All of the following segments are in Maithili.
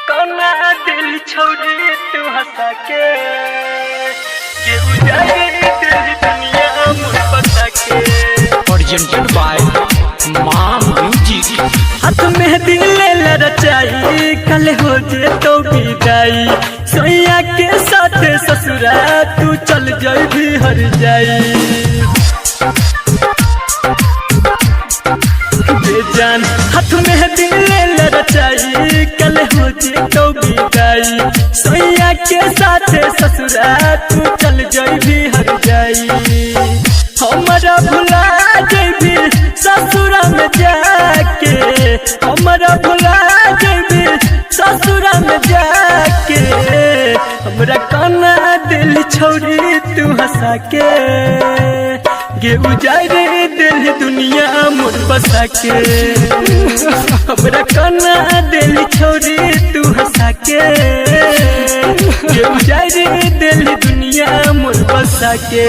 कौना दिल छोड़ी तू हंसा के के उजाड़ दिल दुनिया मोर बसा के। प्रेजेंटेड बाय मां म्यूजिक। हाथ में दिल ले रचाई, कल हो जे तो विदाई। सोया के साथ ससुरा तू चल जाई भी हर जाई। बेजान हाथ में दिल ले रचाई, कल हो जे तो विदाई। सोया के साथ ससुरा तू चल जाई भी हर जाई। हमारा भुला जेबी ससुरा में जाके, हमारा भुला जेबी ससुरा में जाके। हमरा काना दिल छोड़ी तू हंसा के गे उजाड़ दिल दुनिया मोर बसा के। हमरा काना दिल छोड़ी तू हंसा के गे उजाड़ दिल दुनिया मोर बसा के।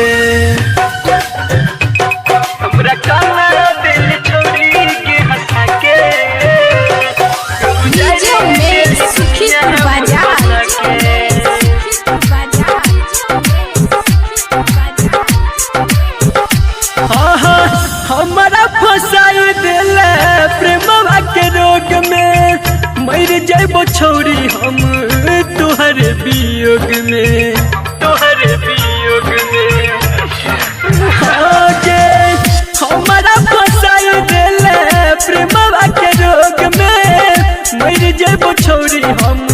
हमरा काना दिल छोड़ी के हंसा के। डीजे उमेश, सुखीपुर बाजार। हाँ हाँ, हमारा फसाई दिल प्रेमवा के रोग में। मर जाबो छोरी हम तुहर वियोग में, तुहर वियोग में। आगे हमारा फसाई दिल प्रेमवा के रोग में। मर जाबो छोरी हम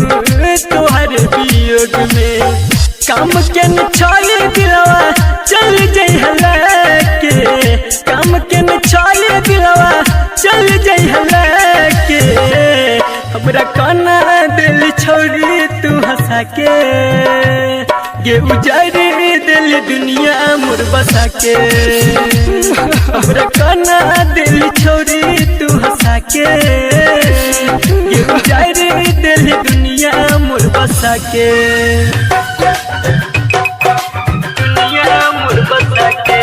तुहर वियोग में। काम के न छोड़ी दिलवा चल जई के, काम के न छोड़ी दिलवा चल जई के। हमरा काना दिल छोड़ी तू हंसा के गे उजाड़ दिल दुनिया मोर बसा के। हमरा काना दिल छोड़ी तू हंसा के गे उजाड़ दिल दुनिया मोर बसा के। दुनिया मोर बसा के।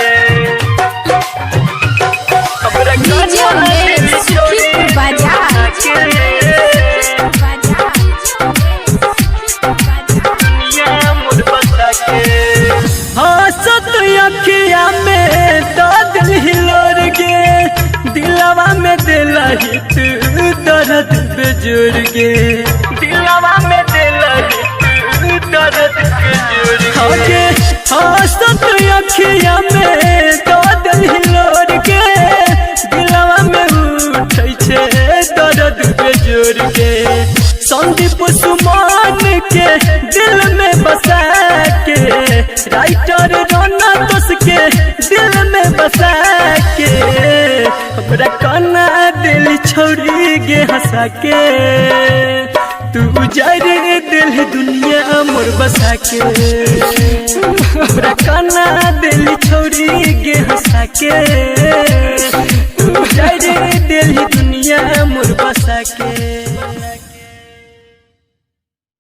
हमरा डीजे काना उमेश, दिल छोड़ी सुखीपुर बाजार। दुनिया मोर बसा के। हाँ सत अखिया में तो दिल हिलोर गे, दिलवा में दिल हित दर्द बेजोर गे। दिलवा में दिल हित दर्द बेजोर गे। हाँ सत अखिया में तो दिल हिलोर गे, दिलवा में उठै छे दर्द बेजोर गे। संदीप सुमन के दिल में बसा के, राइटर रोना दोस के दिल में बसा के। हमरा काना दिल छोड़ी गे हंसा के तू उजाड़ दिल दुनिया मोर बसा के। हमरा काना दिल छोड़ी गे हंसा के